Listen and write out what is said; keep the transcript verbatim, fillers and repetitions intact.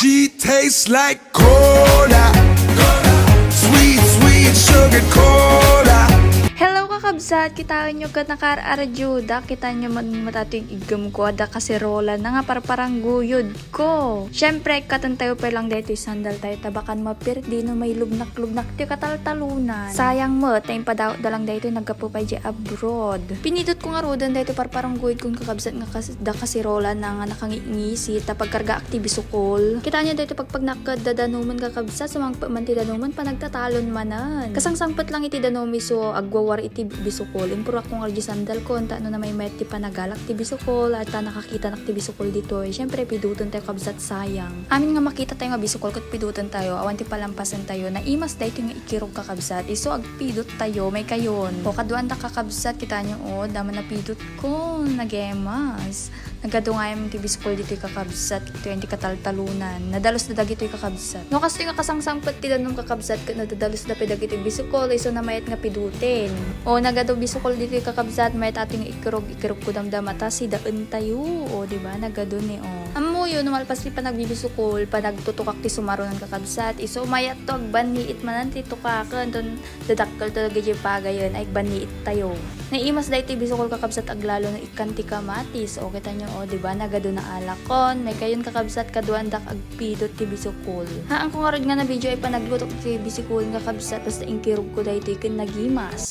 She tastes like cola. Sweet, sweet sugar cola. Hello kakabsat! Kitaenyo ket nakaar-arjuda. Kitaenyo man matatoy iggemko, adda kaserola na nga parparangguyod ko. Siyempre, ikkatentayo pay lang daytoy sandaltayo ta baka no mapirdi no mailubnak-lubnak ti kataltalunan. Sayang met, ta impadawatda lang daytoy naggapu pay di abroad. Pinidotko ngaruden daytoy parparangguyodkon kakabsat nga kas-, da kaserola na nga nakangitngisi ta pagkargaak ti bisukol. Kitaenyo daytoy pagpagnaak ket dadanumen kakabsat, sumangpet man ti danumen, panagtatalon manen. Kasangsangpet lang iti danum isu agwawar iti bisukol. Impurakko ngarud di sandalkon, ta no namaymayat ti panagalak ti bisukol, ta nakakitanak ti bisukol ditoy. Siyempre, pidotentayo kabsat, sayang. Amin nga makitatayo nga bisukol ket pidotentayo, awan ti palampasentayo, naimas daytoy nga ikirog kakabsat. Isu agpidottayo, maykayon. O, kaduaanda kakabsat, kitaenyo, o, dama napidotko, nagemas. Nagadu nga ti bisukol ditoy kakabsat, ket iti kataltalunan. Nadalusda dagitoy kakabsat. No kastoy nga kasangsangpet ti danum kakabsat, ket nadadalusda pay dagitoy bisukol, isu namayat nga pidoten. O, nagadu bisukol ditoy kakabsat, mayat atoy nga ikirog, ikirogko damdama ta sidaentayo. O, di ba? Nagadu ni, o. Ammoyo, no malpas ti panagbibisukol, panagtutukak ti sumarunan kakabsat, isu mayatto agbanniit manen ti tukaken, ton dadakkelto dagiti pagayen, ay agbanniittayo. Naimas daytoy bisukol kakabsat aglalo no ikkan ti kamatis. O, kitaenyo, o, di ba? Nagadu na alakon. Maykayon kakabsat, kaduaandak agpidot ti bisukol. Haanko ngarud nga na-video ay panaglutok ti bisukol kakabsat, basta inkirogko daytoy ken nagimas.